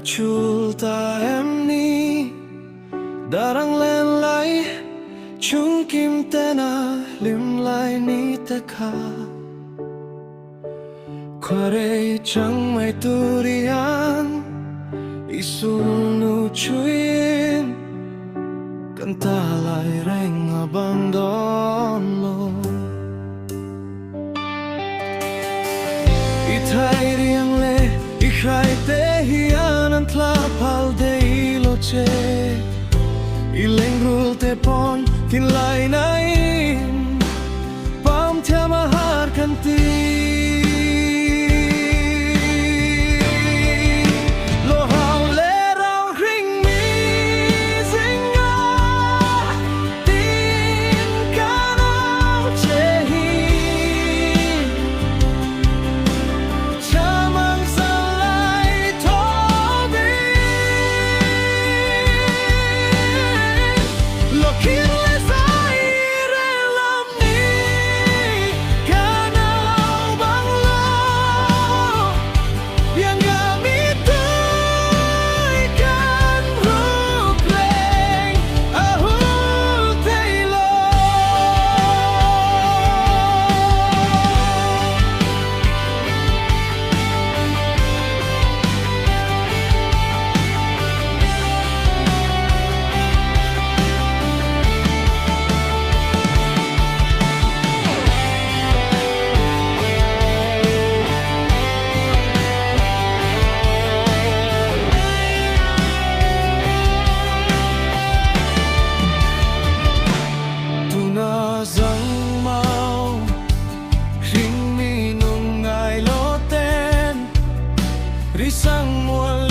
A chul ta em ni? Darang len lai chhungkim tena hlim lai ni te kha. Khuarei chang mai tur hian i sulhnu chhuiin kan ta lai reng a bang dawn lo. I thai riang leh i hrai te hian an thla phal thei lo che. I lengrul te pawn thinlai nain pam thiam a har kan ti. Lo hau leh rau hring mi zinga tin kan au che hi. Cha mang sang lai thaw vin. Lo kir leh zai rel lam ni kan au bang lo. Bianga mi tui kan ruk reng a hul thei lo. Tuna zang mau hring mi nung ngai lo ten ri sang mual.